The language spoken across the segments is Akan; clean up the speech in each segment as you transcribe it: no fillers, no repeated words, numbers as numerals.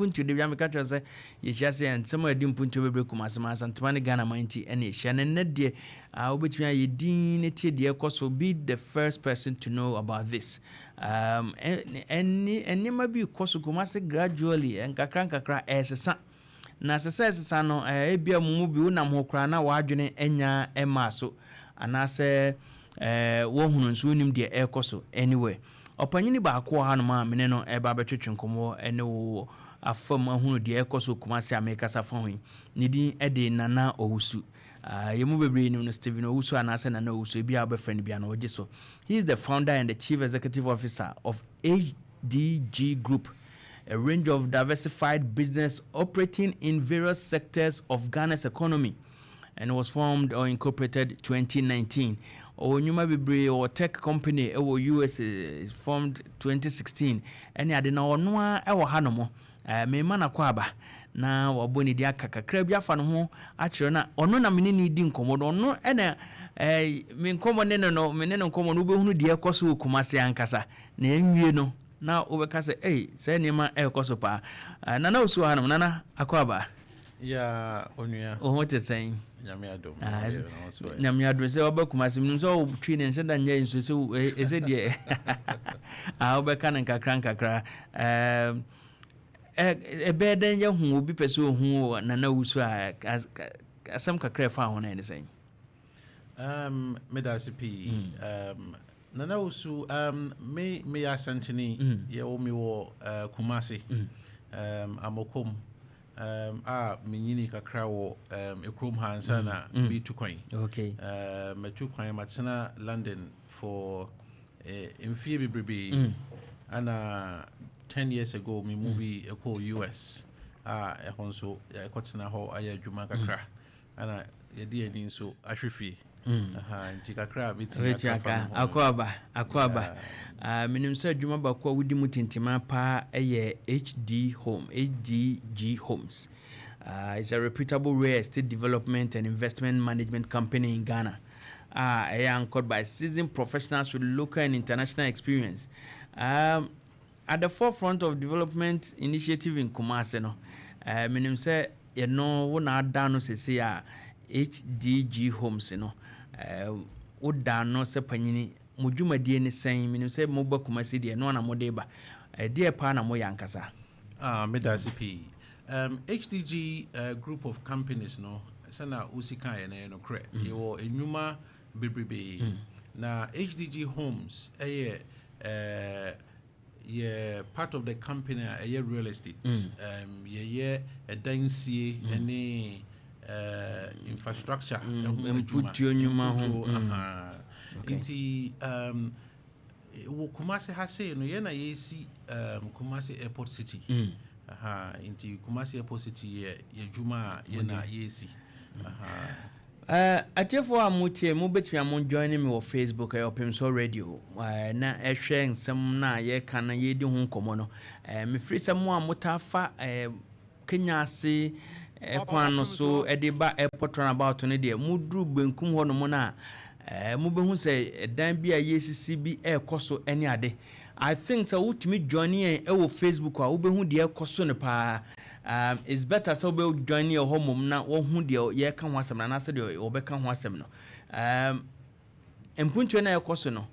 Mpuntuo da biara meka kyerɛ sɛ yɛhyia sɛ nsɛm a ɛde mpuntuo bebree Kumase ma Asantema ne Ghana man nti ɛne yɛhyia no. Nnɛ deɛ wobɛtumi ayɛ din ne tie deɛ ɛkɔ so. Be the first person to know about this. Ɛne nneɛma bi kɔ so Kumase gradually, nkakra nkakra ɛsesa na sɛ ɛsesa no, ebia mu bi wonam hɔ koraa na w'adwene anya ɛmaa so anaasɛ wɔhunu nso wonim deɛ ɛrekɔ so. Anyway, ɔpanyini baako wɔ hanom a mene no ɛba bɛtwetwe nkɔmmɔ ɛne wo afam ahunu deɛ ɛkɔ so Kumase a mekasa fa ho yi. Ne din ɛde Nana Owusu. Yɛn mu bebree nim no Stephen Owusu anaasɛ Nana Owusu, ebi a wobɛfrɛ no bia no wɔgye so. He is the founder and the chief executive officer of HDG Group, a range of diversified business operating in various sectors of Ghana's economy, and was formed or incorporated 2019. Ɔwɔ nnwuma bebree, ɔwɔ tech company ɛwɔ US, formed 2016 ɛne ade na ɔno a ɛwɔ ha nom. Mema nakɔ aba na wabɔ ne di aka kakra bi afa ne ho akyerɛ na ɔno na mene ne di nkɔmmɔ no. Ɔno ɛna me nkɔmmɔ ne no, me ne no nkɔmmɔ no, wobɛhunu deɛ ɛkɔ so wɔ Kumase ankasa na ɛnwie no na wobɛka sɛ, ei, sɛ nneɛma ɛrekɔ so paa. Nana Osu wɔ hanom. Nana, akɔ aba. Ya, onua. Wo ho te sɛn? Nyame adom. Nyame adom. Sɛ wɔbɛ Kumase, menim sɛ wotwi ne nsɛ da nyɛ nsuo sɛ ɛsɛ deɛ wobɛka no nkakra nkakra. Ɛbɛyɛ dɛn yɛhu obi pɛ sɛ ɔhu Nana Owusu a, asɛm kakra ɛfa ho no ɛne sɛn? Meda ase pii. Nana Owusu, me meyɛ Asanteni. Yɛwɔ me wɔ Kumase, Amokom, a menyini kakra wɔ ekurom ha ansa na metu kwan. Matu kwan matena London for mfie bebrebe ana 10 years ago me move ɛkɔɔ US a ɛhɔ nso yɛkɔtena hɔ ayɛ adwuma kakra ana yɛde ani nso ahwɛ fie. Aha, nti kakra a mɛtumi wobɛtumi aka aka fa me ho akɔ no. Aba akɔ aba. Menim sɛ adwuma baako a wodi mu tintima paa ɛyɛ HD Home, HDG Homes. It's a reputable real estate development and investment management company in Ghana ɛyɛ anchored by seasoned professionals with local and international experience at the forefront of development initiative in Kumase no. Menim sɛ yɛno wo na ada no sese a HDG Homes no, woda no sɛ panyini, mo dwumadie ne sɛn? Menim sɛ moba Kumase deɛ no ana mode ba ɛdeɛ paa na moyɛ ankasa? Ah, meda ase pii. HDG Group of Companies no, sɛna wosi kaeɛ no, ɛyɛ nokorɛ. Yɛwɔ nnwuma bebrebee na HDG Homes ɛyɛ yɛ part of the company a ɛyɛ real estate. Yɛyɛ ɛdansie ne infrastructure ɛho adwuma. Mputuo nnwuma ho. Mputuo, aha. Nti wɔ Kumase ha sei no, yɛn na yɛsi Kumase Airport City. Aha, nti Kumase Airport City yɛ adwuma a yɛn na yɛsi. Aha. Atiefoɔ a motie, mobɛtumi a mo join me wɔ Facebook, ɛyɛ Ɔpemsɔ Radio, na ɛhwɛ nsɛm no a yɛka no, yɛdi ho nkɔmmɔ no. Mefiri sɛ mo a motaa fa Kenya ase kwan no so ɛde ba airport roundabout no deɛ, moduru benkum hɔ nom no a, mobɛhu sɛ ɛdan bi a yɛsisi bi ɛrekɔ so ne ade. I think sɛ wotumi join yɛn ɛwɔ Facebook a, wobɛhu deɛ ɛkɔ so no paa. It's better sɛ wobɛ join yɛn hɔ mmom na wɔhu deɛ yɛreka ho asɛm no anaasɛ deɛ wɔbɛka ho asɛm no. Mpuntuo no a ɛkɔ so no,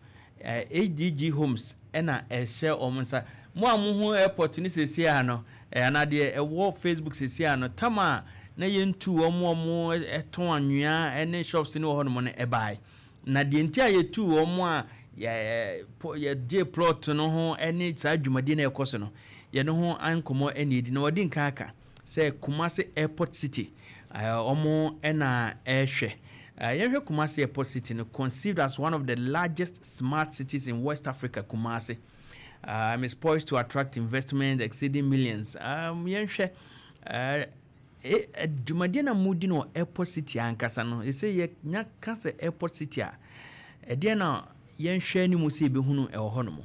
HDG Homes ɛna ɛhyɛ wɔn nsa. Mo a mohu airport no seesei a no, anaa deɛ ɛwɔ Facebook seesei a no, tam a na yɛntu wɔn a wɔn ɛtɔn anwea ɛne shops no wɔ hɔnom no ɛbae na deɛ nti a yɛtu wɔn a yɛgye plot no ho ɛne saa dwumadie no ɛkɔ so no, yɛne ho nkɔmmɔ ɛne edi na wɔde nka aka sɛ Kumase Airport City wɔn ɛna ɛrehwɛ. Yɛhwɛ Kumasi Airport City no, conceived as one of the largest smart cities in West Africa, Kumasi is poised to attract investment exceeding millions. Yɛnhwɛ dwumadie na mudi no wɔ Airport City ankasa no, ɛsɛ yɛnya ka sɛ Airport City a, ɛdeɛ na yɛnhwɛ anim sɛ yɛbɛhunu ɛwɔ hɔ nom?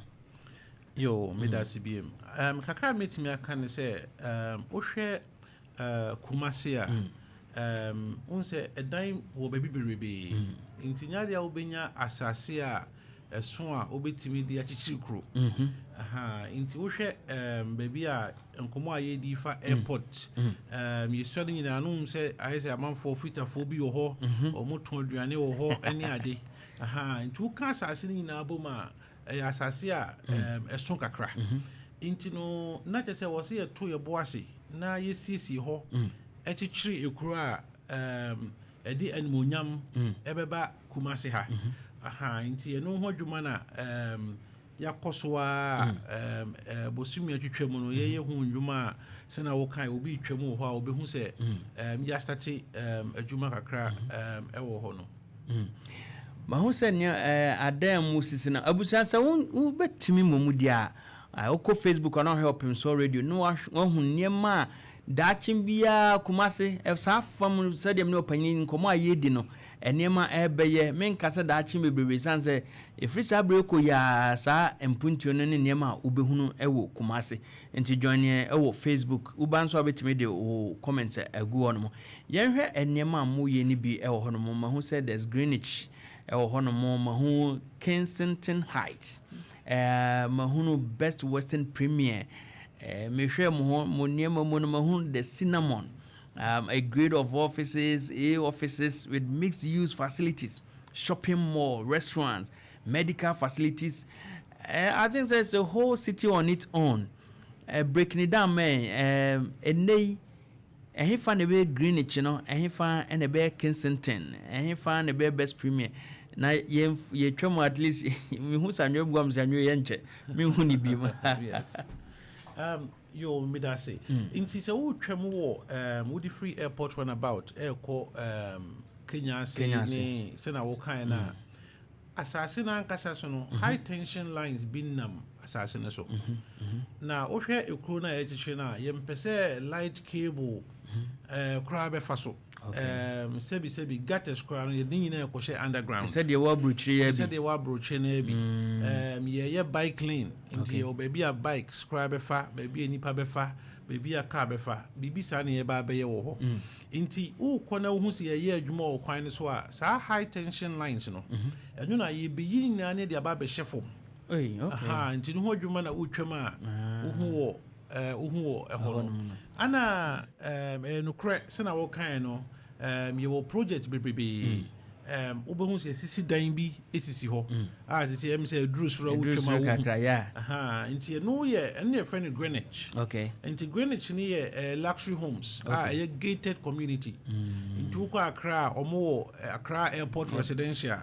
Yo, meda ase biem. Kakra a mɛtumi aka ne sɛ wohwɛ Kumase a, wohu sɛ ɛdan wɔ baabi bebrebee, nti nyɛ adeɛ a wobɛnya asase a Ɛso a wobɛtumi de akyekyere kuro. Aha, nti wohwɛ baabi a nkɔmmɔ a yɛdi fa airport, yɛsua no nyinaa no sɛ ayɛ sɛ amanfoɔ fitafoɔ bi wɔ hɔ, ɔmo tɔn aduane wɔ hɔ ne ade. Aha, nti woka asase no nyinaa bom a, ɛyɛ asase a ɛso kakra. Nti no na kyerɛ sɛ wɔ sɛ yɛto yɛbo ase na yɛsiesie hɔ, ɛkyekyere ekuro a ɛde animonyam ɛbɛba Kumase ha. Aha, nti ɛno ho adwuma na yɛakɔ so a bosome atwitwa mu no, yɛyɛ ho ndwuma a sɛna wokae, obi twa mu wɔ hɔ a wobɛhu sɛ yɛastart adwuma kakra ɛwɔ hɔ no. Mahu sɛ nea adan mu sisi no, abusua, sɛ wobɛtumi mmɔ mu deɛ a, wokɔ Facebook ɔna wohwɛ Ɔpemsoɔ Radio na wahu nneɛma a daakye biara Kumase saa fam no, sɛdeɛ mene ɔpanyini nkɔmmɔ a yɛdi no, nneɛma ɛbɛyɛ. Menka sɛ daakye bebrebe, siane sɛ ɛfiri saa berɛ kɔ yɛa saa mpuntuo no ne nneɛma a wobɛhunu ɛwɔ Kumase. Nti join yɛn ɛwɔ Facebook. Woba nso a, wobɛtumi de wo comments agu hɔ nom. Yɛnhwɛ nneɛma a moyɛ no bi ɛwɔ hɔ nom. Mahu sɛ there's Greenwich ɛwɔ hɔ nom, mahu Kensington Heights, mahunu Best Western Premier, mehwɛ mo ho mo nneɛma mu no, mahu the Cinnamon, a grade of offices, A offices with mixed use facilities, shopping mall, restaurants, medical facilities. I think it's a whole city on its own. Breaking it down, man, ɛnɛ yi ɛhefa na ɛbɛyɛ Greenwich no, ɛhefa na ɛbɛyɛ Kensington, ɛhefa na ɛbɛyɛ Best Premier? Na yɛn yɛtwa mu, at least mehu sɛ anwea bu am sɛ anwea yɛ nkyɛ mehu ne bi mu. Yes. Yo, meda ase. Nti sɛ wotwa mu wɔ wode free airport runabout ɛɛkɔ Kenya ase Kenya ase. Ne sɛna wokae no a, asase no ankasa so no, high tension lines bi nam asase no so. Na wohwɛ ekuro no a yɛkyekyere no a, yɛmpɛ sɛ light cable koraa bɛfa so. Sɛbi sɛbi, gutters koraa no, yɛde ne nyinaa ɛkɔhyɛ underground. Sɛdeɛ wɔ aburokyire yɛ bi. Sɛdeɛ wɔ aburokyire no bi. Yɛyɛ bike lane, nti yɛwɔ baabi a bikes koraa bɛfa, baabi a nipa bɛfa, baabi a car bɛfa, biribi saa ne yɛba bɛyɛ wɔ hɔ. Nti wokɔ na wohu sɛ yɛyɛ adwuma wɔ kwan no so a, saa high tension lines no, ɛno na yɛbɛyi nyinaa ne de aba abɛhyɛ fam. Ei, okay. Aha, nti ne ho adwuma na wotwam a wohu wɔ ɛhɔ no. Ana ɛyɛ nokorɛ sɛna wɔkae no, yɛwɔ project bebrebee. Wobɛhu sɛ yɛsisi dan bi sisi hɔ a sisi ɛm sɛ ɛduru soro a ɛduru wotwam a soro wohu. Kakra, yeah. Aha, nti ɛno yɛ, ɛno yɛfrɛ no Greenwich. Nti Greenwich ni yɛ luxury homes a ɛyɛ gated community. Nti wokɔ Accra a, ɔmo wɔ Accra Airport Residential.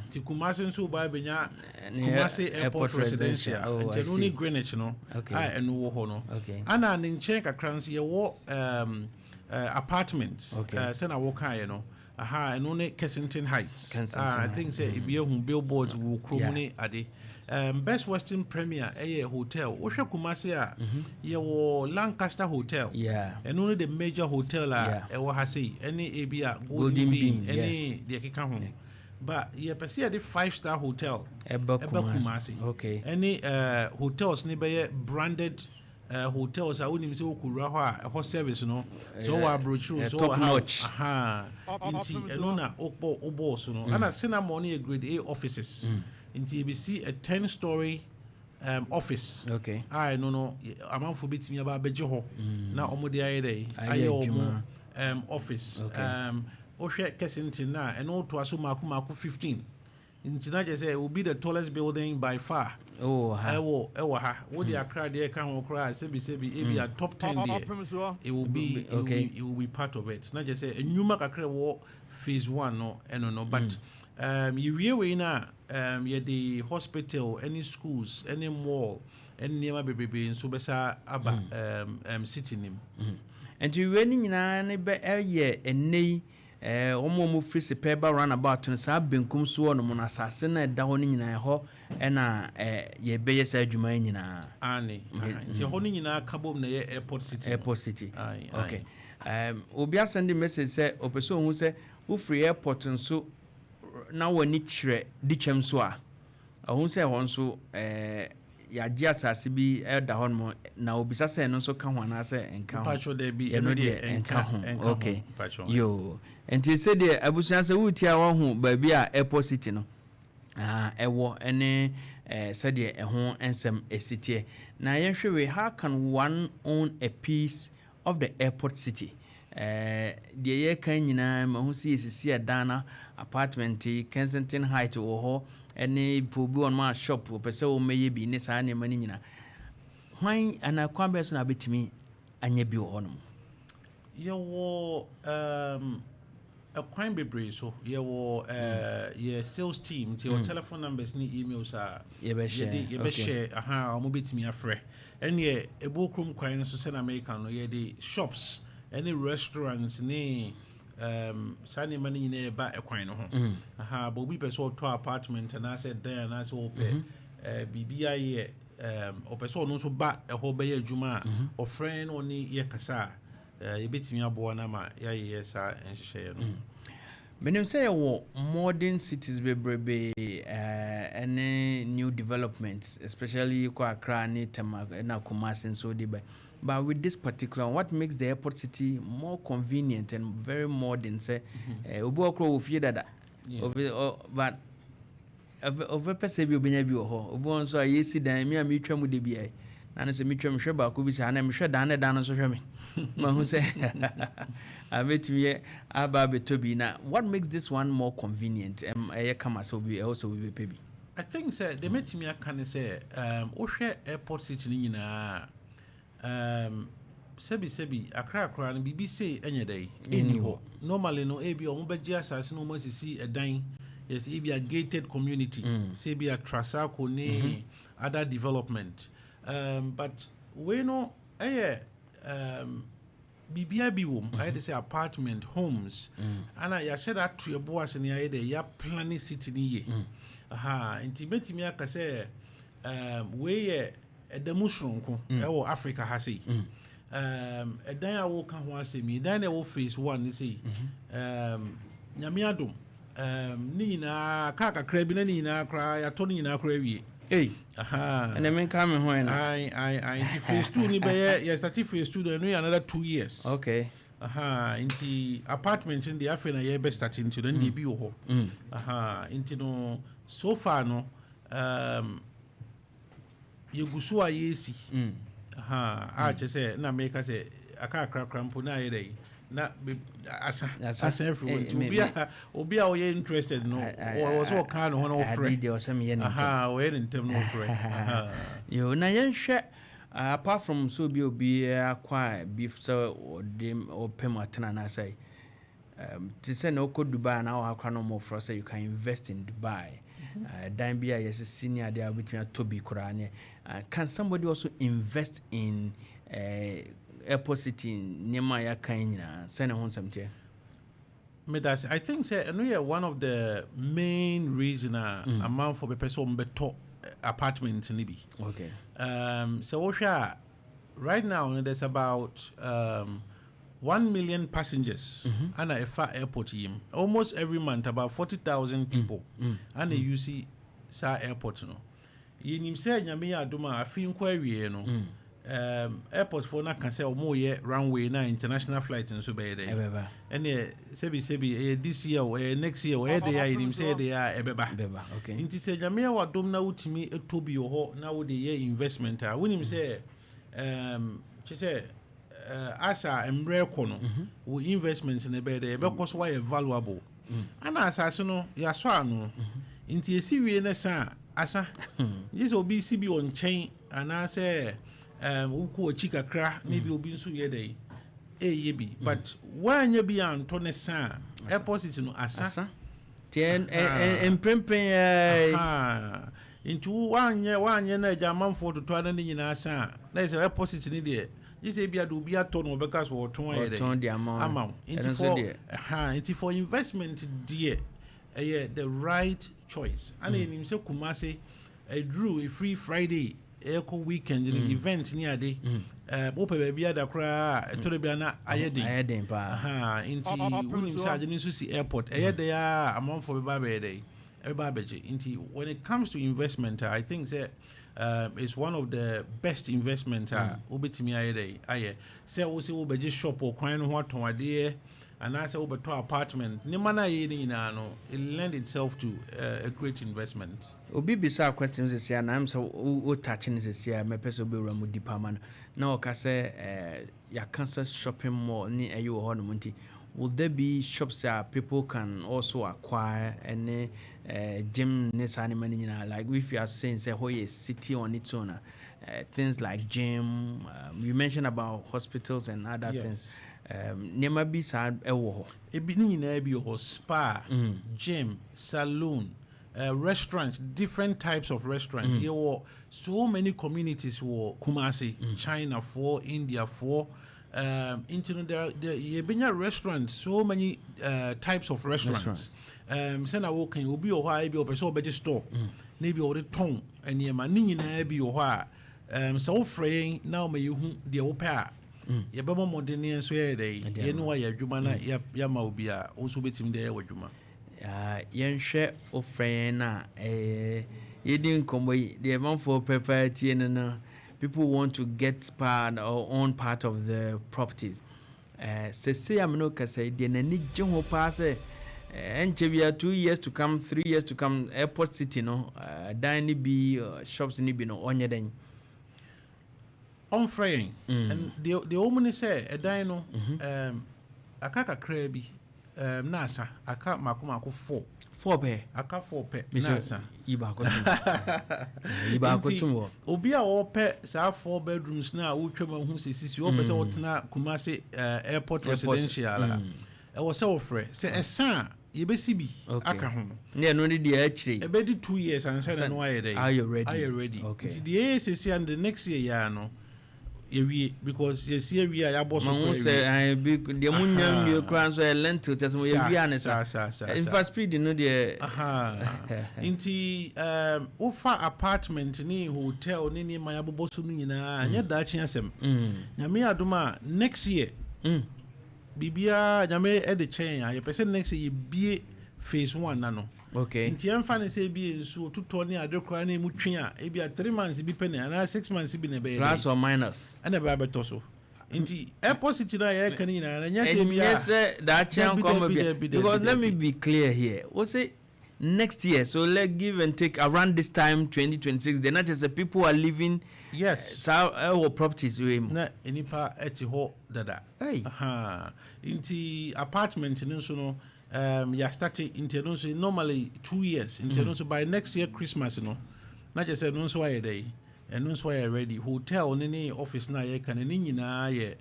Nti Kumase nso woba bɛnya Kumase Airport Residential. Oh, nti I ɛno ne see. Greenwich no a ɛno wɔ hɔ no. Ana ne nkyɛn kakra nso yɛwɔ apartments. Sɛna wɔkaeɛ no, aha, ɛno ne Kensington Heights. Kensington Ah, I think sɛ ebi ehu billboards wɔ kurom ne ade. Best Western Premier ɛyɛ hotel. Wohwɛ Kumase a, yɛwɔ Lancaster Hotel. Ɛno ne the major hotel a ɛwɔ ha sei, ɛne ebi a Golden Golden Bean, Bean, ɛne deɛ ɛkeka ho. But yɛpɛ sɛ yɛde five star hotel ɛbɛ ɛbɛ Kumasi. Kumasi. Ɛne hotels ne bɛyɛ branded hotels a wonim sɛ wokɔwura hɔ a, ɛhɔ service no sɛ wowɔ aburokyire o, sɛ top wowɔ ha o, notch. Aha. Nti ɛno na wobɔ wobɔɔ so no. Ɛna Cinnamon no yɛ grade A offices, nti yɛbɛsi a 10 story office a ɛno no amanfoɔ bɛtumi aba abɛgye hɔ na ɔmo de ayɛ dɛ ayɛ ayɛ ɔmo adwuma. Office. Wohwɛ Kensington no a, ɛno wotoa so maako maako 15, nti na kyerɛ sɛ it will be the tallest building by far. Oh, ha. Ɛwɔ ha. Wode Accra deɛ ka ho koraa, sɛbi sɛbi, ebi a top 10 deɛ, it will be it will be part of it. Na kyerɛ sɛ nnwuma kakra ɛwɔ phase one no, ɛno no. But yɛwie wei no a, yɛde hospital ɛne schools ɛne mall ɛne nneɛma bebrebe nso bɛsa aba city nim. Nti wei no nyinaa ne bɛ ɛyɛ ɛnɛ yi wɔn a wɔn firi Sepɛ ba roundabout no, saa benkum so hɔ nom no, asase no a ɛda hɔ no nyinaa, ɛhɔ ɛna yɛbɛyɛ saa adwuma yi nyinaa. Ane, nti ɛhɔ no nyinaa ka bom na ɛyɛ Airport City no. Airport City. Aye. Okay, obi asend message sɛ ɔpɛ sɛ ohun sɛ wofiri airport nso na w'ani kyerɛ Dikyɛm so a, ɔhun sɛ ɛhɔ nso yɛagye asase bi ɛda hɔ nom, na obisa sɛ ɛno nso ka ho anaasɛ nka ho? Mpatwɔ, daabi. Ɛno Ɛno deɛ deɛ ɛnka ho. Ɛnka ho, mpatwɔ. Yo, nti sɛdeɛ abusua sɛ wotie a, wahu baabi a Airport City no. Ɛwɔ ɛne sɛdeɛ ɛho nsɛm ɛsi teɛ. Na yɛnhwɛ wei: how can one own a piece of the airport city? Deɛ yɛka nyinaa, mahu sɛ yɛsisi ɛdan na apartment yi, Kensington Height wɔ hɔ, ɛne po bi wɔ nom a shop wɔpɛ sɛ wɔmmɛyɛ bi ne saa nneɛma no nyinaa. Hwan anaa kwan bɛyɛ so na wobɛtumi anya bi wɔ hɔ nom? Yɛwɔ ɛkwan bebree so. Yɛwɔ yɛ sales team, nti yɛwɔ telephone numbers ne emails a yɛbɛhyɛ. Yɛde yɛbɛhyɛ aha a wɔn bɛtumi afrɛ. Ɛneɛ Ebuo Kurom kwan no so, sɛ America no, yɛde shops ɛne restaurants ne saa nneɛma no nyinaa ɛba ɛkwan no ho aha. But obi pɛ sɛ ɔtɔ apartment anaasɛ dan anaasɛ ɔpɛ biribi ayɛ, ɔpɛ sɛ ɔno nso ba ɛhɔ bɛyɛ adwuma a, ɔfrɛ na ɔne yɛ kasa a, yɛbɛtumi aboa no ama yɛayɛ saa nhyehyɛeɛ no. Menim sɛ yɛwɔ modern cities bebrebe ɛne new developments, especially kɔ Accra ne Tema na Kumasi nso de ba. But with this particular one, what makes the airport city more convenient and very modern sɛ obi wɔ korɔ wɔ fie dada, obi but ɔbɛpɛ sɛ bi obɛnya bi wɔ hɔ. Obi wɔ nso a yɛsi dan mi a metwa mu de bia na ne sɛ metwa mehwɛ baako bi saa na mehwɛ dan ne dan no nso hwɛ me mahu sɛ mɛtumi yɛ aba abɛtɔ bi. Na what makes this one more convenient, ɛyɛ kama sɛ obi ɛwɔ sɛ obi bɛpɛ bi? I think sɛ deɛ mɛtumi aka ne sɛ wohwɛ airport city no nyinaa, sɛbi sɛbi, akrakora no biribi sei ɛnyɛ dɛ ɛnni hɔ. Normally no, ebi ɔmo bɛgye asase no, ɔmo asisi ɛdan, yɛsɛ ebi a gated community, sɛ ebi a Trasaco ne other development, but wei no ɛyɛ biribia bi wɔ mu, ayɛ de sɛ apartment homes, ana yɛahyɛ da ato ɛbo ase ne ayɛ dɛ yɛaplan city no yie aha. Nti mɛtumi aka sɛ wei yɛ ɛda mu soronko ɛwɔ Africa ha sei. Ɛdan a wɔka ho asɛm yi, dan na ɛwɔ phase one ne sei, Nyame adom, ne nyinaa kaa kakra bi na ne nyinaa koraa yɛatɔ ne nyinaa koraa awie. Ei! Aha. Ɛnɛ menka me ho ɛno. Ae, ae, ae. Nti phase two ni bɛyɛ, yɛ start phase two no, ɛno yɛ another 2 years. Aha, nti apartment no deɛ, afei na yɛbɛ start, nti no deɛ bi wɔ hɔ. Aha, nti no so far no, yɛgu so a yɛresi. Aha, a kyerɛ sɛ na meka sɛ aka akrakra mpo na ayɛ dɛ na asa. Asa. Asa afiri hɔ. Eh, nti obi a ɔyɛ interested no, ɔwɔ sɛ ɔka ne ho na ade ɔfrɛ. Deɛ ɔsɛ meyɛ ne ntɛm. Aha, ɔyɛ ne ntɛm na ɔfrɛ. Aha. Yo, na yɛnhwɛ, apart from sɛ obi akɔ a bi sɛ ɔde ɔpɛ mu atena anaasɛ te sɛ na wokɔ Dubai na wɔha kora no, ɔmɔfrɛ sɛ you can invest in Dubai. Dan bi a yɛsisi ne adeɛ a wobɛtumi atɔ bi koraa ne can somebody also invest in airport city nneɛma a yɛaka yi nyinaa, sɛ ne ho nsɛm teɛ? Medase. I think sɛ ɛno yɛ one of the main reason a amanfoɔ bɛpɛ sɛ wɔmbɛtɔ apartment no bi. Sɛ wohwɛ a, right now no, there's about 1 million passengers ana ɛfa airport yi mu almost every month, about 40,000 people ana use saa airport no. Yɛnim sɛ Nyame yɛ adom a, afei nkɔ awie no, airport foɔ no aka sɛ ɔmoyɛ runway na international flight nso bɛyɛ dɛ ɛbɛba. Ɛneɛ sɛbi sɛbi, ɛyɛ this year o, ɛyɛ next year o, ɛyɛ de a yɛnim sɛ ɛyɛ de a ɛbɛba. Bɛba, okay. Nti sɛ Nyame yɛ wadom na wotumi tɔ bi wɔ hɔ na wode yɛ investment a, wonim sɛ kyɛ sɛ asa mmerɛ kɔ no, wo investment no ɛbɛyɛ dɛ ɛbɛkɔ so wayɛ valuable. Ana asase no yɛasɔ ano, nti ɛsi wie no sa a, asa gye sɛ obi si bi wɔ nkyɛn anaasɛ wokɔ akyi kakra na bi obi nso yɛ dɛ ɛyɛ bi, but woanyɛ bi antɔ ne sa a, airport city no asa. Asa nti mprempren ɛɛ. Aha. Nti wo woanyɛ na agya amanfoɔ toto ana ne nyinaa sa a, na yɛ sɛ airport city no deɛ, gye sɛ ebia de obi atɔ no, wɔbɛka so wɔtɔn ayɛ dɛ ɔtɔn de ama wo. Ama wo. Ɛno Nti nso for deɛ. Aha, nti for investment deɛ, ɛyɛ the right choice. Ana yɛnim sɛ Kumase ɛduru ɛfiri Friday ɛkɔ weekend no, event ne ade, wopɛ baabi ada koraa a, ɛtɔ da bi a na ayɛ den. Ayɛ den paa. Aha, nti wonim sɛ ade no nso si airport, ɛyɛ dɛ a amanfoɔ bɛba abɛyɛ dɛ ɛbɛba abɛgye. Nti when it comes to investment a, I think sɛ it's one of the best investment a wobɛtumi ayɛ dɛ ayɛ, sɛ wo sɛ wobɛgye shop wɔ kwan no ho atɔn adeɛ. Anaasɛ wobɛtɔ apartment, nneɛma no a yɛyɛ no nyinaa no, it lend itself to a great investment. Obi bisa question sisi a, na sɛ wo touch no sisi a, mɛpɛ sɛ wobɛwura mu deeper ma no. Na ɔka sɛ yɛaka sɛ shopping mall ne ɛyi wɔ hɔ nom, nti will there be shops a people can also acquire, ɛne gym ne saa nneɛma no nyinaa? Like if you are saying sɛ hɔ yɛ city on its own a, things like gym, you mentioned about hospitals and other things, nneɛma bi saa ɛwɔ hɔ? Ebi ne nyinaa bi wɔ hɔ: spa, gym, saloon, restaurants, different types of restaurants. Yɛwɔ so many communities wɔ Kumasi, Chinafoɔ, Indiafoɔ, nti no there yɛbɛnya restaurants, so many types of restaurants. Sɛna wokan, obi wɔ hɔ a ebi ɔpɛ sɛ ɔbɛgye store na ebi ɔde tɔn nneɛma ne nyinaa bi wɔ hɔ a, sɛ wofrɛ yɛn na ɔma yɛhu deɛ wopɛ a, yɛbɛbɔ mmɔden ne yɛn nso yɛyɛ dɛ yɛne wayɛ adwuma na yɛama obi a wo nso wobɛtumi de yɛ w'adwuma. Yɛnhwɛ, wofrɛ yɛn a yɛdi nkɔmmɔ yi deɛ, manfoɔ pɛpɛ tie no, people want to get part or own part of the properties. Sɛsei a me no kasa yi deɛ, n'ani gye ho paa sɛ ɛnkyɛ bia, 2 years to come, 3 years to come, Airport City no, dan no bi, shops no bi no, ɔnyɛ dɛn? Ɔmfrɛ yɛn. Deɛ ɔwɔ mu ne sɛ ɛdan no aka kakraa bi na asa. Aka mako mako four. Four pɛ? Aka four pɛ na asa. Yi baako tum, yi baako tum wɔ. Obi a wɔpɛ saa four bedrooms na a wotwa mu ahu sɛ sisi wɔpɛ sɛ wɔtena Kumase Airport Residential a, ɛwɔ sɛ wɔfrɛ sɛ ɛsa a, yɛbɛsi bi aka ho. Ne ɛno ne deɛ akyire. Ɛbɛdi 2 years ansa na no ayɛ dɛ ayɛ ready. Ayɛ ready. Nti deɛ ɛyɛ sisi and the next year yɛ no yɛwie, because yɛsi awie a, yɛabɔ so. Kora sɛ bi deɛ mo nya nwie koraa nso yɛ lintel kyɛ sɛ mo yɛwie a ne sa nfa speed no deɛ. Nti wofa apartment ne hotel ne nneɛma yɛabobɔ so no nyinaa, nyɛ daakye asɛm. Nyame adom a, next year biribiara Nyame de kyɛn a, yɛpɛ sɛ next year yɛbie phase one na no. Nti yɛmfa ne sɛ ebi nsuo tutɔ ne ade koraa ne mu twe a, ebi a 3 months bi pɛ ne anaa 6 months bi na ɛbɛyɛ. Plus or minus. Ɛna ɛbɛyɛ abɛtɔ so. Nti Airport City na yɛreka ne nyinaa na nyɛ sɛ bi a, ɛnyɛ sɛ daakye nkɔmɔ bi, because let me be clear here, wo say next year, so let give and take around this time 2026, then not just people are living. Yes. Saa ɛwɔ properties wei mu. Na nipa ɛte hɔ dada. Hey. Nti apartment no nso no, yɛ start, nti ɛno nso normally 2 years, nti ɛno nso by next year Christmas no, na kyerɛ sɛ ɛno nso ayɛ dɛ, ɛno nso ayɛ ready. Hotel ne office na yɛka no ne nyinaa yɛ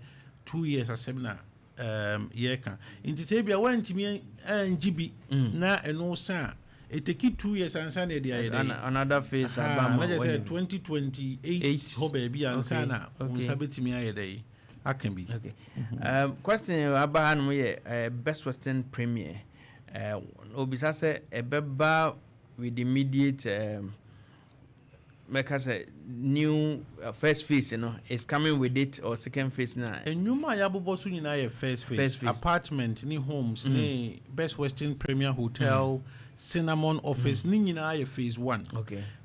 2 years asɛm na yɛka. Nti sɛ ebia wantumi angye bi na ɛno sa a, ɛ take 2 years ansa na yɛde ayɛ dɛ another phase aba. Ma na kyerɛ sɛ 2028 hɔ baabi ansa na wo nsa bɛtumi ayɛ dɛ aka bi. Okay. Question aba ha nom yɛ Best Western Premier. Obisa sɛ ɛbɛba with immediate, mɛka sɛ new first phase no is coming with it or second phase na? Nnwuma a yɛabobɔ so nyinaa yɛ first phase. First phase. Apartment ne homes ne Best Western Premier Hotel, Cinnamon Office ne nyinaa yɛ phase one.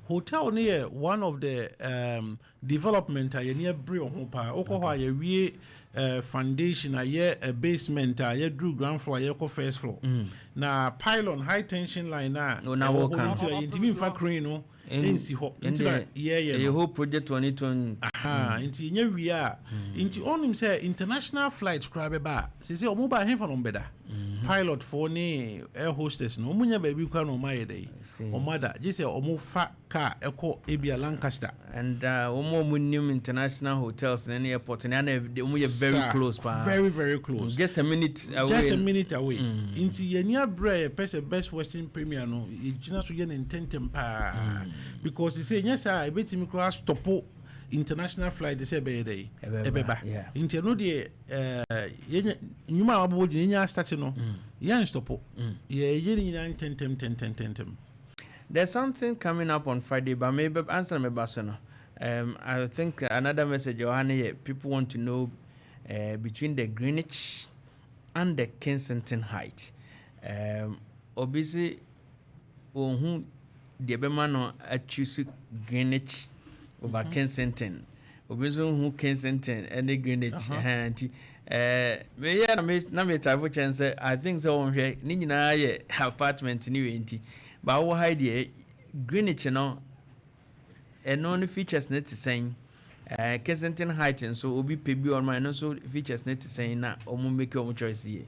Hotel ne yɛ one of the development a yɛni abere ho paa. Wokɔ hɔ a, yɛwie foundation a, yɛ basement a, yɛduru ground floor a, yɛkɔ first floor. Na pylon, high tension line a Oh, na ɛwɔ hɔ wɔka. no, nti a yɛntumi mfa crane no ɛnsi hɔ, nti na yɛyɛ ɛyɛ no whole project on its own. Aha, nti nyɛ wie a, nti ɔnim sɛ international flight koraa bɛba a, sɛ ɔmo ba ahemfa no ɔmbɛda, pilot foɔ ne air hostess no, ɔmo nya baabi koraa na ɔmo ayɛ dɛ see. ɔmo ada, gye sɛ ɔmo fa car ɛkɔ ebia Lancaster. And wɔn a wɔn nim international hotels ne airport ne ana, wɔn yɛ very Sir, close paa. Very very close. Just a minute away. Just a minute away. Nti yɛni aberɛ a yɛpɛ sɛ Best Western Premier no yɛgyina so yɛ ne ntɛntɛm paa, because sɛ nyɛ saa a, ɛbɛtumi koraa stop international flight sɛ ɛbɛyɛ dɛ Ɛbɛba, ɛbɛba. Nti ɛno deɛ, yɛnya nnwuma a wabobɔ gyina yɛnya start no, yɛn stop, yɛyɛ ne nyinaa ntɛntɛm ntɛntɛm. There's something coming up on Friday, but maybe answer me baso no. I think another message, Johanny, people want to know between the Greenwich and the Kensington Height. Obviously, ohun deɛ bɛma no choose Greenwich over Kensington. Obi nso hu Kensington ɛne Greenwich. Ɛhɛn, nti Meyɛ na me na me type kyɛn sɛ I think sɛ wɔnhwɛ ne nyinaa yɛ apartment ne wei, nti ba wɔ ha yi deɛ, Greenwich no, ɛno ne features ne te sɛn? Kensington Height nso, obi pɛ bi ɔno, ɛno nso features ne te sɛn na ɔmo make ɔmo choice yie?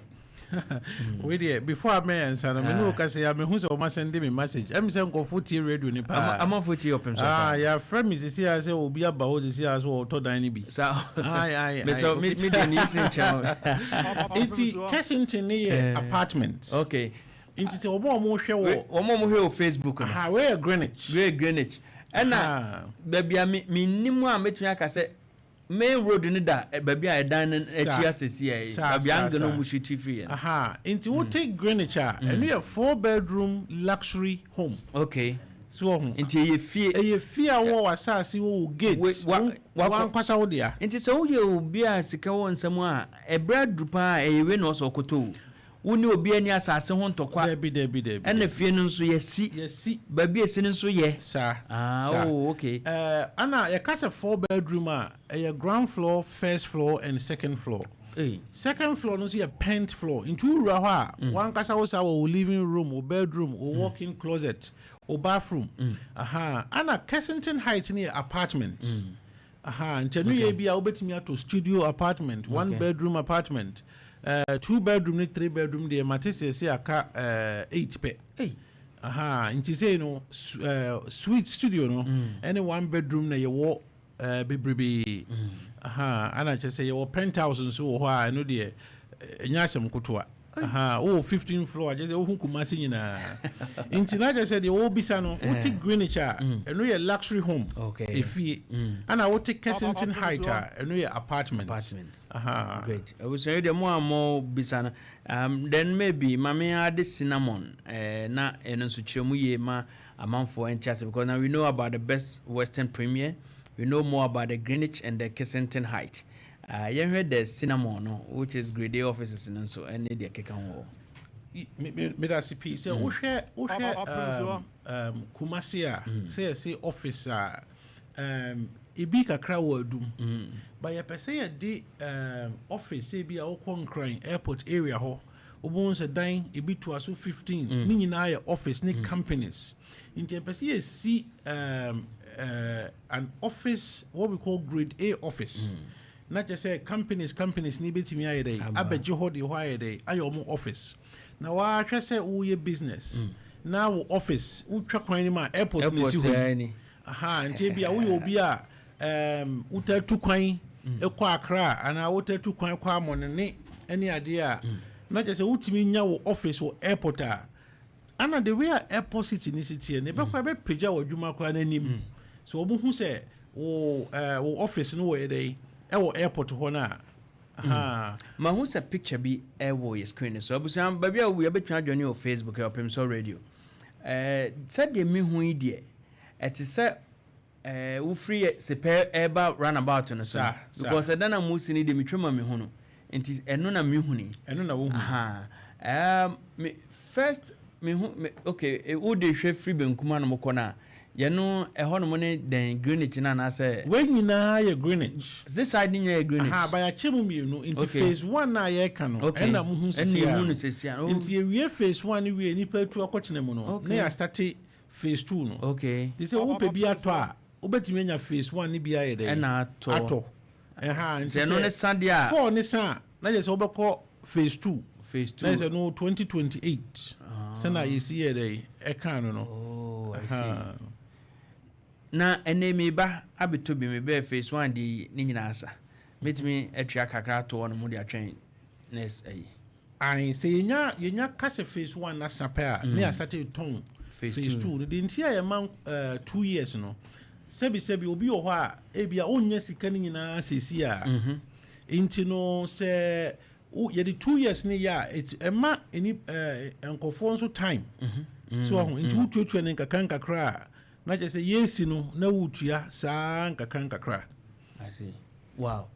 Wei deɛ, before a mɛyɛ nsa no, me ne wo kasa yi a, mehu sɛ ɔma send me message. Ɛmi sɛ nkɔfo tie radio ni paa. Amanfo tie Ɔpem so Ah, paa. Yɛafrɛ me sisi a sɛ obi aba hɔ sisi a sɛ ɔtɔ dan no bi. Saa. Aye, aye, aye. Mesɛ me deɛ ne yi si nkyɛn. Nti Kensington ne yɛ apartment. Nti sɛ ɔmo a ɔmo hwɛ wɔ Wɔn a wɔhwɛ wɔ Facebook no. Aha, wei yɛ Greenwich. Great, Greenwich ɛna baabi a me nim a mɛtumi aka sɛ main road no da baabi a ɛdan no akyi asɛsi ɛ baabi angle no mu shoot firi yɛ no. Aha, nti wote Greenwich a, ɛno yɛ four bedroom luxury home. So wɔ ho. Nti ɛyɛ fie. Ɛyɛ fie a wɔ w'asase, wɔ wo gate. Wankasa wo dea. Nti sɛ woyɛ obi a sika wɔ nsɛm a, ɛberɛ aduru paa a, ɛyɛ wei na ɔsɛ ɔkɔtɔ o. Wo ne obi ani asase ho ntɔkwa. Dabi, dabi, dabi. Ɛna fie no nso yɛsi. Yɛsi. Baabi esi no nso yɛ. Saa. Ah. Saa. Oh, okay. Ana yɛka sɛ four bedroom a, ɛyɛ ground floor, first floor and second floor. Hey. Second floor no nso yɛ pent floor, nti wowura hɔ a, wankasa wo saa wɔ wo living room, wo bedroom, wo walk-in closet, wo bathroom. Aha, ana Kensington Heights no yɛ apartment. Aha, nti ɛno yɛ bi a wobɛtumi ato studio apartment, one bedroom apartment, two bedroom ne three bedroom deɛ, mate sɛ aka eight pɛ. Hey. Aha, nti sei no suite studio no ɛne one bedroom na yɛwɔ bebrebee. Aha, ana kyerɛ sɛ yɛwɔ penthouse nso wɔ hɔ a, ɛno deɛ ɛnyɛ asɛm kotoa. Aha, wowɔ 15 floor a, kyerɛ sɛ wohu Kumase nyinaa. Nti na kyerɛ sɛ deɛ wɔrebisa no, wote Greenwich a, ɛno yɛ luxury home. Efie. Ana wote Kensington Height a, ɛno yɛ apartment. Apartment. Aha. Great. Abusua yi deɛ, mo a mo bisa no, then maybe maame ade cinnamon na ɛno nso kyerɛ mu yie ma amanfoɔ nte ase, because now we know about the Best Western Premier, we know more about the Greenwich and the Kensington Height. Yɛhwɛ the cinnamon no, which is grade A offices no nso ɛne deɛ keka ho wɔ. Meda ase pii. Sɛ wohwɛ Kumase a, sɛ yɛsɛ office a, ebi kakra wɔ Adum, but yɛpɛ sɛ yɛde office sɛ bi a wokɔ Nkran airport area hɔ, wobɛhu sɛ dan ebi toa so 15, ne nyinaa yɛ office ne companies. Nti yɛpɛ sɛ yɛsi an office, what we call grade A office, na kyerɛ sɛ companies ne bɛtumi ayɛ dɛ abɛgye hɔ de hɔ ayɛ dɛ ayɛ ɔmo office. Na wahwɛ sɛ woyɛ business na wo office, wotwa kwan no mu a, airport na esi hɔ yi. Aha, nti ebi a woyɛ obi a wota tu kwan kɔ Accra anaa wota tu kwan kɔ Amɔnene ne adeɛ a, na kyerɛ sɛ wotumi nya wo office wɔ airport a, ana the way a airport city ne si teɛ no, ɛbɛkɔ ɛbɛpagya wɔ adwuma koraa n'anim so wɔn hu sɛ wo office no wɔ yɛ dɛ ɛwɔ airport hɔ no a. Aha. Mahu sɛ picture bi ɛwɔ yɛ screen so. Abusua, baabi a wowu, yɛbɛtumi adwane wɔ Facebook ɛ Ɔpem So Radio. Sɛdeɛ mehu yi deɛ, ɛte sɛ wofiri yɛ sepɛ ɛba roundabout no so. Saa. Because ɛda na musi no deɛ, metwa ma mehu no, nti ɛno na mehu ni. Ɛno na wohu. Aha. Me first mehu me, okay, wode hwɛ firi benkum anom kɔ no a, yɛno ɛhɔ nom ne den Greenwich no anaasɛ? Wei nyinaa yɛ Greenwich. This side ne nyinaa yɛ Greenwich. Aha, ba yɛakyɛ mu mmienu, nti phase one a yɛreka no, ɛna muhu ɛna sisi a yɛhu no sisi a. Oh. Nti yɛwie phase one no wie, nipa atu akɔtena mu no, na yɛastart phase two no. Nti sɛ wopɛ bi atɔ a, wobɛtumi anya phase one ne bi ayɛ dɛ ɛna atɔ. Atɔ. Ɛha, nti sɛ ɛno ne sa deɛ a, four ne sa a, na kyerɛ sɛ wobɛkɔ phase two. Phase two. Na kyerɛ sɛ no 2028 sɛna yɛsi yɛ dɛ ɛka no. Oh, I see. Aha. Na ɛnɛ meba abɛtɔ bi, mebɛɛ phase one deɛ yi ne nyinaa asa, mɛtumi atua kakra ato hɔ no mu de atwɛn next ayi? Ae, sɛ yɛnya ka sɛ phase one asa pɛ a, ne yɛastart tɔn phase phase two. two no de. Nti a yɛma 2 years no, sɛbi obi wɔ hɔ a ebia ɔnnya sika no nyinaa sesi a, nti no sɛ yɛde 2 years ne yɛ a, ɛma ɛni nkɔfoɔ nso time so ɔho. Nti wotuatua ne nkakra nkakra a, na kyerɛ sɛ yɛsi no na wotua saa nkakra nkakra. I see. Wow,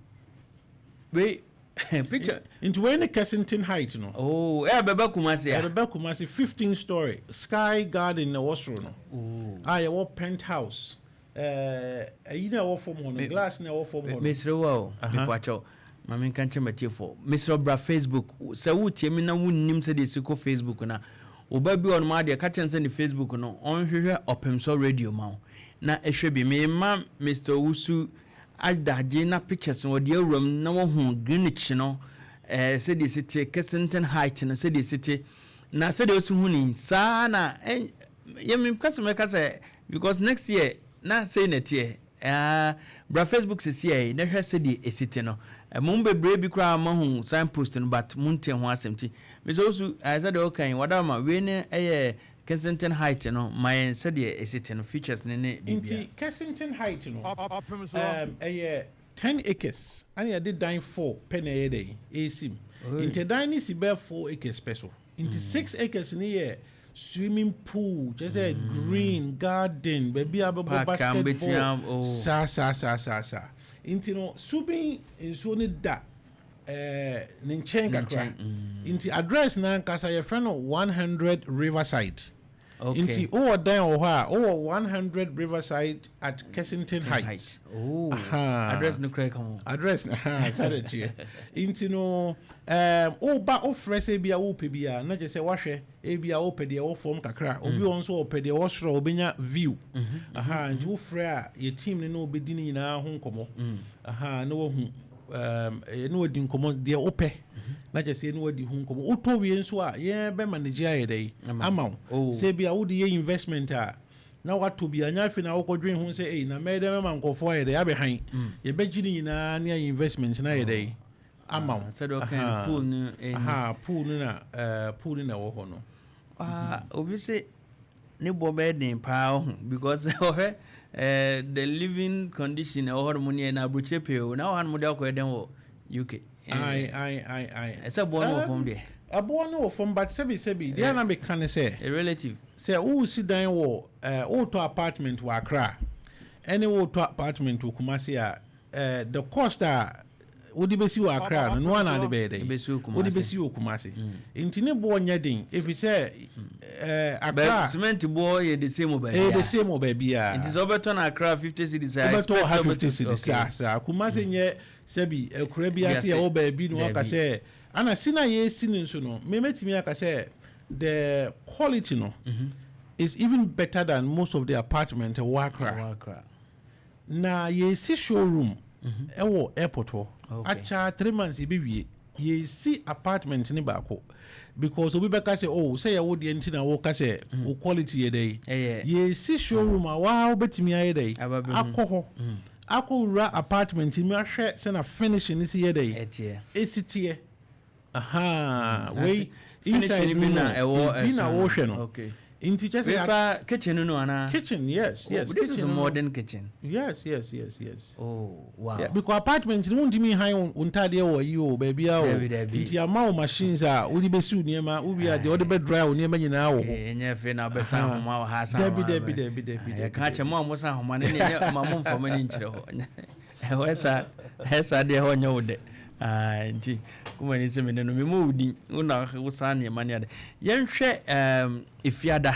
wei picture. Nti wei ne Kensington Height no. Oh, ɛ bɛbɛ Kumase a. Ɛbɛbɛ Kumase, 15 story sky garden na ɛwɔ soro no. Oh. A yɛwɔ penthouse, ɛyi na ɛwɔ fam hɔ no, glass na ɛwɔ fam hɔ no. Mesrɛ wo o. Aha. Mepakyɛw. Ma menka nkyɛ matiefoɔ, mesrɛ, bra Facebook. Sɛ wotie me na wonnim sɛdeɛ ɛsi kɔ Facebook no a, woba bi wɔ nom adeɛ ka kyɛn sɛ ne Facebook no, ɔnhwehwɛ Ɔpemsɔ Radio ma wo na ɛhwɛ bi. Mema Mr Owusu adagye na pictures no wɔde awuram na wahu Greenwich no, sɛdeɛ ɛsi te, Kensington Height no sɛdeɛ ɛsi te, na sɛdeɛ ɔsi hu ni saa na yɛmeka sɛ mɛka sɛ because next year na sei na ɛteɛ. Bra Facebook sisi ɛ na hwɛ sɛdeɛ ɛsi te no. Mo bebree bi koraa ma hu signpost no, but mo nte ho asɛm. Ti mesɛ wosu sɛdeɛ ɔka yi wadama wei ne ɛyɛ Kensington Height no, ma yɛn sɛdeɛ ɛsi te no, features ne biribia. Nti Kensington Height no, ɛyɛ 10 acres ana yɛde dan 4 pɛ na ɛyɛ dɛ ɛsi mu. Nti dan no si bɛɛ 4 acres pɛ so, nti 6 acres no yɛ swimming pool, kyerɛ sɛ green garden, baabi a bɛbɔ basketball, saa saa saa saa saa. Nti no Subin nsuo no da ne nkyɛn kakra. Nti address na ankasa yɛfrɛ no 100 Riverside. Nti wowɔ dan wɔ hɔ a, wowɔ 100 Riverside at Kensington Heights. Oh. Address no kora ka ho. Address saa de teɛ. Nti no woba, wofrɛ sɛ bia wopɛ bi a, na kyerɛ sɛ woahwɛ ebia wopɛ deɛ ɛwɔ fam kakra, obi wɔ nso wɔpɛ deɛ ɛwɔ soro a wobɛnya view aha. Nti wofrɛ a, yɛ team no na wobɛdi no nyinaa ho nkɔmmɔ aha na wahu na wadi nkɔmmɔ deɛ wopɛ, na kyerɛ sɛ ne wadi ho nkɔmmɔ. Wotɔ wie nso a, yɛn bɛ manage ayɛ dɛ ama wo. Sɛ bia wode yɛ investment a, na watɔ bi anya, afei na wokɔdwen ho sɛ, ei, na mɛyɛ dɛ mɛma nkɔfoɔ ayɛ dɛ abɛhan, yɛbɛgye ne nyinaa ne ayɛ investment na ayɛ dɛ ama wo. Sɛdeɛ ɔka no, pool no ɛni. Aha, pool no na ɛwɔ hɔ no. Ah, obi sɛ ne bɔ bɛyɛ den paa ho because ɔhwɛ the living condition ɛwɔ hɔ nom ne na aburokyire pɛɛ o, na wɔ ha nom de akɔyɛ dɛn wɔ UK? Ai ai ai ai. Ɛsɛ boɔ no wɔ fam deɛ. Ɛboɔ no wɔ fam, but sɛbi sɛbi deɛ na meka ne sɛ a relative. Sɛ wosi dan wɔ wotɔ apartment wɔ Accra ɛne wotɔ apartment wɔ Kumasi a, the cost a wode bɛsi wɔ Accra no ana ade bɛyɛ dɛn? Ɛbɛsi wɔ Kumasi. Wode bɛsi wɔ Kumasi, nti ne boɔ nyɛ den ɛfiri sɛ Accra cement boɔ yɛ the same wɔ baabi. Ɛyɛ the same wɔ baabi a. Nti sɛ wobɛtɔ no Accra 50 cedis a, wobɛtɔ wɔ ha expect sɛ 50 cedis. Saa saa. Kumasi nyɛ sɛbi akura bi ase a ɛwɔ baabi na waka sɛ ana si na yɛsi no nso no, memɛtumi aka sɛ the quality no is even better than most of the apartment ɛwɔ Accra. Wɔ Accra. Na yɛsi showroom ɛwɔ airport hɔ. Akya 3 months yɛbɛwie. Yɛsi apartment ne baako because obi bɛka sɛ, oh, sɛ yɛwo deɛ nti na woka sɛ wo quality yɛ dɛ. Ɛyɛ. Yɛsi showroom a waa wobɛtumi ayɛ dɛ Aba bɛhu. Akɔ hɔ akɔwura apartment mu ahwɛ sɛ na finishing ne si yɛ dɛ ɛteɛ. Ɛsi teɛ aha wei Finishing inside bi no na ɛwɔ bi na ɛso no. wɔhwɛ no. Nti kyɛ sɛ wei pa kitchen no anaa? Kitchen, yes. Oh, this is a kitchen no. Modern kitchen. Yes. Oh wow. Yeah, because apartment no, wontumi han wo ntadeɛ wɔ yi o, baabi a o. Dabi, dabi. Nti ama wo machines a wode bɛsi wo nneɛma, wowie a deɛ wode bɛ dry wo nneɛma nyinaa wɔ hɔ. Ɛnyɛ afei na wobɛsan ahoma wɔ ha san Dabi, ahoma dabi, bɛ. dabi, dabi, Ah, dabi, yɛka kyɛ mo a mosan ahoma no ne ɛnyɛ ma momfa mo ani nkyerɛ hɔ. Ɛhɔ ɛsa deɛ ɛhɔ nyɛ wo dɛ. Ah, nti kuma ni sɛ mene no mema wo din wo na wosan nneɛma ne ade. Yɛnhwɛ Efiada.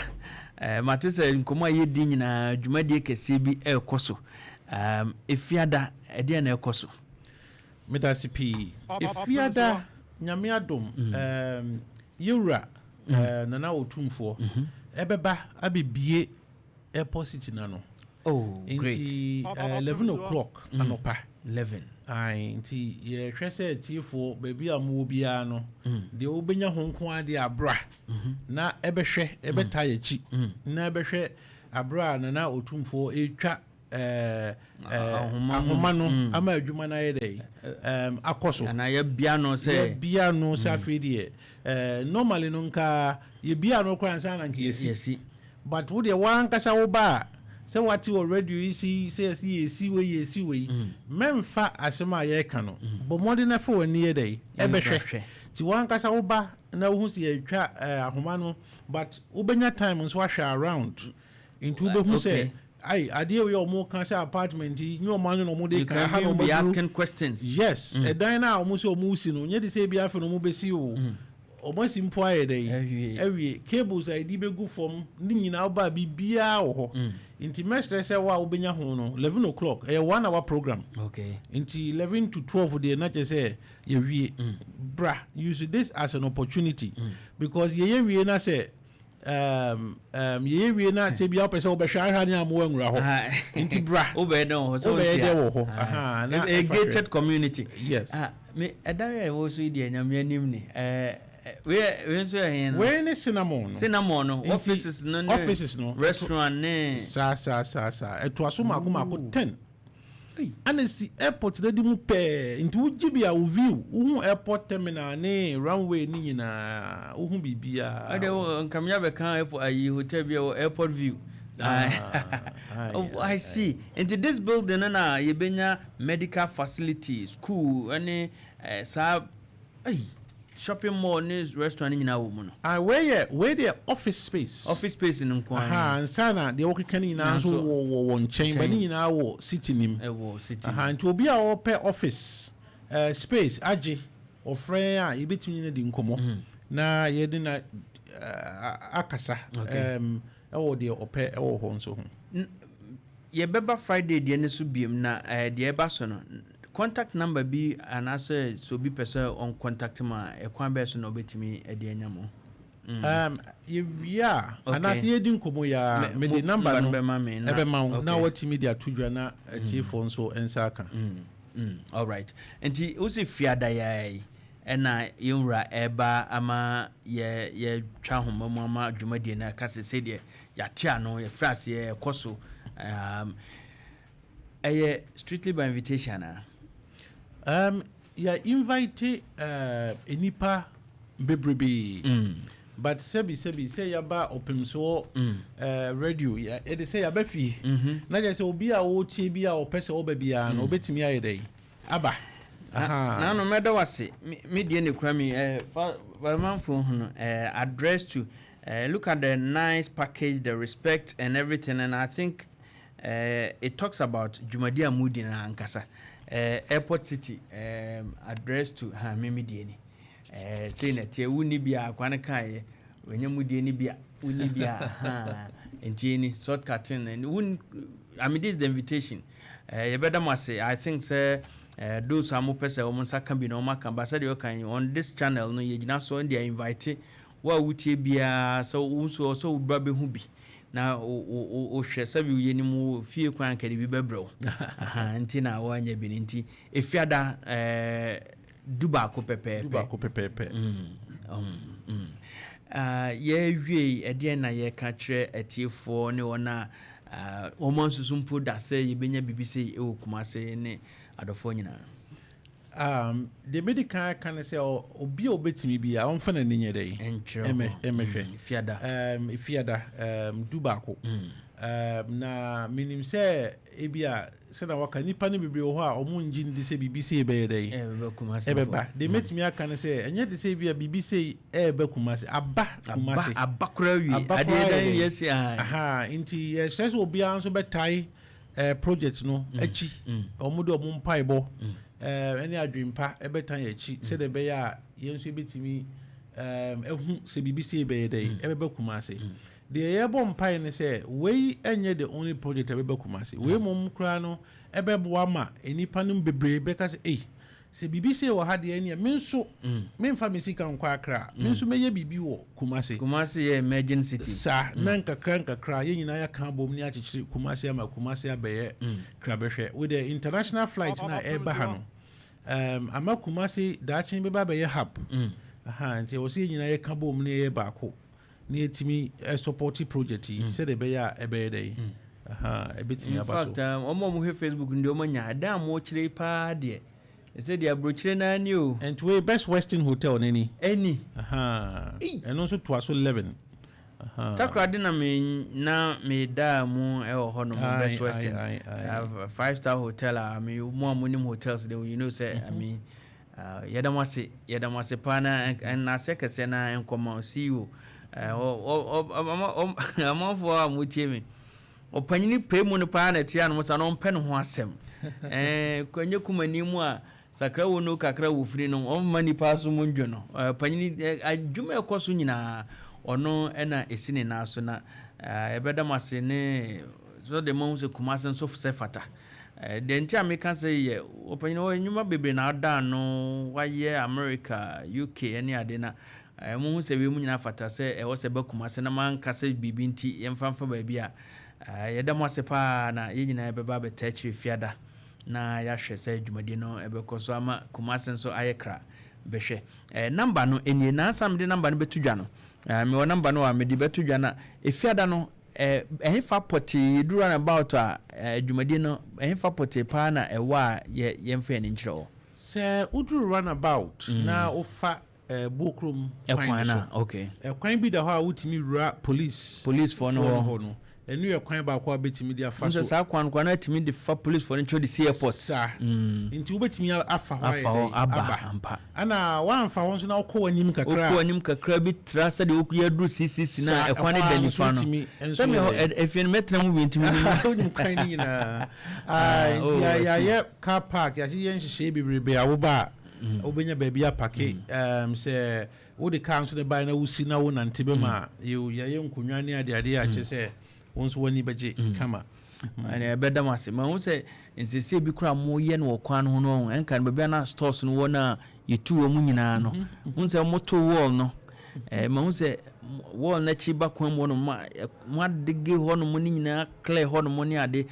Mate sɛ nkɔmmɔ a yɛdi nyinaa, dwumadie kɛseɛ bi ɛrekɔ so. Efiada ɛdeɛ na ɛkɔ so? Medase pii. Efiada, Nyame adom, yɛwura Nana Otumfoɔ ɛbɛba abɛbie Airport City na no. Oh, great. Nti 11 o'clock anɔpa. 11. Ae, nti yɛhwɛ sɛ tiefoɔ baabi a mowɔ biara no deɛ, wobɛnya ho nko adeɛ abra na ɛbɛhwɛ, ɛbɛta yɛkyi na ɛbɛhwɛ aberɛ a Nana Otumfoɔ ɛtwa ahoma mu. Ahoma no ama adwuma no ayɛ dɛ akɔ so. Anaa yɛbia no sɛ yɛbia no sɛ afei deɛ normally no nka yɛbia no koraa ansa na nka yɛsi. Yɛsi. But wo deɛ, wankasa wo ba a sɛ wate wɔ radio yi si sɛ yɛsi yɛsi wei, mɛmfa asɛm a yɛreka no, bɔ mmɔden na fa w'ani yɛ dɛ ɛbɛhwɛ. Ɛbɛhwɛ. Nti wankasa wo ba na wohu sɛ yɛtwa ahoma no, but wobɛnya time nso ahwɛ around, nti wobɛhu sɛ ai, adeɛ wei a ɔmo ka sɛ apartment yi nye ɔmo ano na ɔmo de You ka can ha na even ɔmo be aduru. asking questions. Yes, ɛdan no a ɔmo sɛ ɔmo si no, nyɛ de sɛ ebi afei na ɔmo bɛsi o. Ɔmo asi mpo ayɛ dɛ Awie. Awie. Cables a yɛde bɛgu fam ne nyinaa woba a, biribiara wɔ hɔ. Nti mɛsrɛ sɛ wo a wobɛnya ho no, 11 o'clock, ɛyɛ one hour program. Nti 11 to 12 deɛ, na kyerɛ sɛ yɛwie. Bra, use this as an opportunity because yɛyɛ wie na sɛ yɛyɛ wie na sɛ bia wopɛ sɛ wobɛhwɛ ahwɛ ne a mowɔ nwura hɔ. Nti bra. Wobɛyɛ dɛ wɔ hɔ sɛ Wobɛyɛ wonte dɛ a. wɔ hɔ. Ah. Aha, na A ɛfa hwɛ. gated community. Yes. Ah, me ɛdan yɛ ɛwɔ so yi deɛ, Nyame anim ni. Wei nso yɛ hɛn no? Wei ne Cinnamon no. Cinnamon no. Nti, offices no ne offices no. restaurant ne Saa ɛtoa so maako maako 10. Ei. Ana si airport no di mu pɛɛ, nti wogye bi a, wo view, wohu airport terminal ne runway ne nyinaa, wohu biribiaa. Ɔde nkamya bɛka airport ayi, hotel bi a ɛwɔ airport view. Ah, aye, Oh, aye. I see. Nti this building no na yɛbɛnya medical facility, school ɛne saa ɛy shopping mall ne restaurant ne nyinaa wɔ mu no? Ah, wei yɛ, wei deɛ, office space. Office space no nko ara? Aha, nsa na deɛ wɔkeka no nyinaa nso Nso- wɔ nkyɛn ba nkyɛn. Ne nyinaa wɔ city nim. Ɛwɔ city. Aha, nti obi a ɔpɛ office space agye, ɔfrɛ a, yɛbɛtumi ne di nkɔmmɔ na yɛde na akasa ɛwɔ deɛ ɔpɛ ɛwɔ hɔ nso ho. Yɛbɛba Friday deɛ no so biom na deɛ ɛba so no, contact number bi anaasɛ sɛ obi pɛ sɛ ɔn contact mu a, ɛkwan bɛɛ so na ɔbɛtumi de anya mo? Yɛwie a anaasɛ yɛdi nkɔmmɔ yi a, mede number no bɛma me na ɛbɛma wo na watumi de ato dwa na atiefoɔ nso nsa aka. All right, nti wosi Fiada yɛa yi ɛna yɛnwura ɛba ama yɛ yɛtwa ahoma mu ama dwumadie no aka sɛ sɛdeɛ yɛate ano, yɛfrɛ aseɛ, ɛkɔ so. Ɛyɛ strictly by invitation a? Yɛ invite nipa bebrebee, but sɛbi sɛ yɛaba Ɔpemsoɔ radio, yɛde sɛ yɛaba fie na kyerɛ sɛ obi a wɔretie bi a ɔpɛ sɛ ɔba biara no, obɛtumi ayɛ dɛn aba. Aha. Nano mɛda wase. Me deɛ ne kura mi fa manfo ho no address to look at the nice package, the respect and everything, and I think it talks about dwumadi a mudi na ankasa Airport City address to ha. Me deɛ ni sei na ɛteɛ. Wonni bi a, akwa no kaeɛ wɔnyɛ mu deɛ ni bi a wonni bi a ha, nti ni shortcut no won. I mean, this is the invitation. Yɛbɛda mo ase. I think sɛ those a mopɛ sɛ wɔn nsa ka bi na wɔn aka ba, sɛdeɛ ɔka yi on this channel no, yɛgyina so de invite wo a wotie biara sɛ wo nso sɛ wo ba bɛhu bi na wohwɛ sɛbi yɛnim wo fie kwan kɛde bi bɛbrɛ wo. Aha, nti na woanya bi no, nti Efiada 11 pɛpɛɛpɛ. 11 pɛpɛɛpɛ. Ah, yɛwie, ɛdeɛn na yɛka kyerɛ atiefoɔ ne wɔn a wɔn nsusu mpo da sɛ yɛbɛnya biribi sɛ ɛwɔ Kumase ne adɔfoɔ nyinaa? Deɛ medi kan aka ne sɛ obi a obɛtumi bi a, ɔmfa n'ani nyɛ dɛn? Ɛnkyerɛ Ɛmɛ- hɔ. Ɛmɛhwɛ. Fiada. Fiada 11. Na menim sɛ ebi a sɛna waka, nipa no bebree wɔ hɔ a ɔmo ngye ndi sɛ biribi sei bɛyɛ dɛn? Ɛbɛba Kumase. Ɛbɛba. Deɛ mɛtumi aka ne sɛ ɛnyɛ te sɛ ebi a biribi sei ɛɛba Kumase, aba Kumase. Aba koraa wie. Aba adeɛ koraa dan yɛ dɛn? yɛ si ah. Aha, nti yɛhyɛ sɛ obiara nso bɛtae project no akyi. Ɔmo de ɔmo mpaebɔ ɛne adwempa ɛbɛta yɛn akyi sɛdeɛ ɛbɛyɛ a yɛn nso yɛbɛtumi ɛhu sɛ biribi sei bɛyɛ dɛn, ɛbɛba Kumase. Deɛ yɛbɔ mpae ne sɛ wei ɛnyɛ the only project a ɛbɛba Kumase. Wei mmom koraa no ɛbɛboa ma nnipa no bebree bɛka sɛ, ei, sɛ biribi sei wɔ ha deɛ, ɛneɛ me nso memfa me sika nkɔ Akra, me nso mɛyɛ biribi wɔ Kumase. Kumase yɛ emerging city. Saa na nkakra nkakra yɛn nyinaa yɛka bom ne akyekyere Kumase ama Kumase abɛyɛ krabɛhwɛ with the international flight na ɛreba ha no, ama Kumase daakye bɛba abɛyɛ hub. Aha, nti ɛwɔ sɛ yɛn nyinaa yɛka bom ne yɛyɛ baako na yɛtumi support project yi sɛdeɛ ɛbɛyɛ a ɛbɛyɛ dɛ, aha, ɛbɛtumi In aba fact so. ɔmo a ɔmo hwɛ Facebook no deɛ, ɔmo anya ɛdan a mo kyerɛ yi paa deɛ, ɛsɛ deɛ aburokyerɛ naa ni o. Nti wei Best Western Hotel n'ani. Ɛni. Aha. Ei. Ɛno nso toa so 11. Aha. Takoradi na me na me da mu ɛwɔ hɔ nom. Best Western Aye. Five star hotel a me mo a mo nim hotels de, you know sɛ, I mean, yɛda mo ase, yɛda mo ase paa na ɛnase kɛseɛ na nkɔmɔ CEO amanfoɔ a motie me, ɔpanyini pɛ mu no paa na ɛte anom sa na ɔmpɛ ne ho asɛm. Ɛɛ, kɔnyɛ kumani mu a Sakra wo no kakra wɔ firi no, ɔmma nipa so mu ndwo no. Panyini adwuma ɛkɔ so nyinaa, ɔno ɛna ɛsi ne nan so, na yɛbɛda mo ase ne so de mo sɛ Kumase nso sɛ fata. Deɛ nti a meka sɛ yɛ ɔpanyini wɔ nnwuma bebree na ada no, wayɛ America, UK ne ade, na mohu sɛ wei mu nyinaa fata sɛ ɛwɔ sɛ bɛ Kumase, na manka sɛ biribi nti yɛmfa mfa baabi a yɛda mo ase paa, na yɛn nyinaa yɛbɛba abɛta akyire Fiada na yɛahwɛ sɛ dwumadi no ɛbɛkɔ so ama Kumase nso ayɛ kra. Bɛhwɛ number no ɛnie. Nansa mede number no bɛto dwa no, mewɔ number no a mede bɛto dwa no. Efiada no, ɛhefa pɔtee yɛduru roundabout a dwumadie no, ɛhefa pɔtee paa na ɛwɔ a yɛmfa yɛn nkyerɛ wɔ? Sɛ woduru roundabout na wofa Buokrom kwan no so, ɛkwan bi da hɔ a wotumi wura police policefoɔ no hɔ no, ɛnu yɛ kwan baako a bɛtumi de afa so. Saa kwan no atumi de fa policefoɔ no nkyɛn de si airport. Saa nti wobɛtumi afa hɔ. Afa hɔ aba ampa. Ana woamfa hɔ nso na wokɔ w'anim kakra. Wokɔ w'anim kakra bi tra sɛdeɛ yɛduru CCC na ɛkwan no da nifa no, sɛmi hɔ efie no mɛtena mu bi, ntumi. Wonim kwan no nyinaa. Nti yɛayɛ car park, yɛahyehyɛ nhyehyɛe bebrebe a woba a wobɛnya baabi apark. Sɛ wode car nso ne bae na wosi na wonante bɛma a, yɛyɛ nkonnwa ne adeade a kyerɛ sɛ wo nso w'ani bɛgye kama. Ɛnɛ ɛbɛda mo ase. Mahu sɛ nsiesie bi koraa moyɛ no wɔ kwan no ho no, ɛnka no baabi a na stores no wɔ no a yɛtu wɔ mu nyinaa no, hu sɛ moto wall no, mahu sɛ wall no akyi ba kwan mu hɔ nom, mo adege hɔ nom ne nyinaa, clear hɔ nom ne ade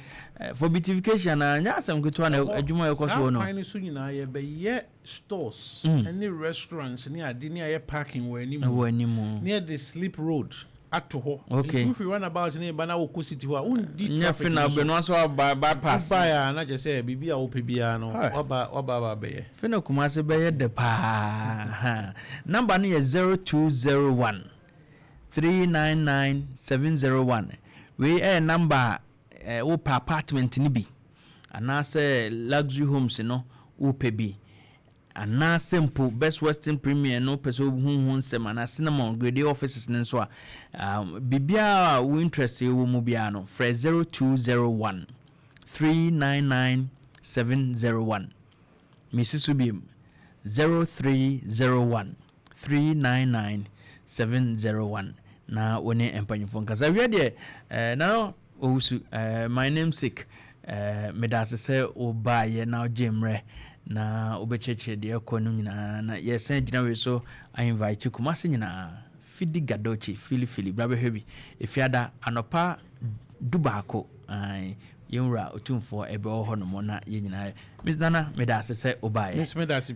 for beautification. Na nyɛ asɛm ketewa na adwuma yɛkɔ so wɔ no. Saa kwan no so nyinaa yɛbɛyɛ stores ne restaurants ne ade ne ayɛ parking wɔ anim. Wɔ anim. Ne yɛde slip road ato hɔ. Nti wofiri roundabout ne ba na wokɔ city hɔ a, wondi nyɛ traffic fe na no so. Bɛno nso aba bypass. Wobaeɛ a, na kyerɛ sɛ biribi a wopɛ biara no, waba waba aba abɛyɛ. Fe na Kumase bɛyɛ dɛ paa. Number no yɛ 0201 399 701. Wei ɛyɛ number a wopɛ apartment no bi anaasɛ luxury homes no wopɛ bi, anaasɛ mpo Best Western Premier no pɛ sɛ wohu ho nsɛm, anaa Cinnamon Grade offices no nso a, biribiara a wo interest wɔ mu biara no, frɛ 0201 399 701. Mesi so biom, 0301 399 701, na wo ne mpanyimfoɔ nkasa. Awia deɛ, Nana Owusu, my namesake, meda ase sɛ wobaayɛ na wogye mmerɛ na wobɛkyerɛkyerɛ deɛ ɛkɔ no nyinaa, na yɛsan gyina wei so ainvite Kumase nyinaa. Fidi Gadochi filifili, bra bɛhwɛ bi Efiada anɔpa 11. Yɛnwura Otumfoɔ ɛbɛwɔ hɔ nom na yɛn nyinaa. Miss Nana, meda ase sɛ wobaeɛ. Meda ase.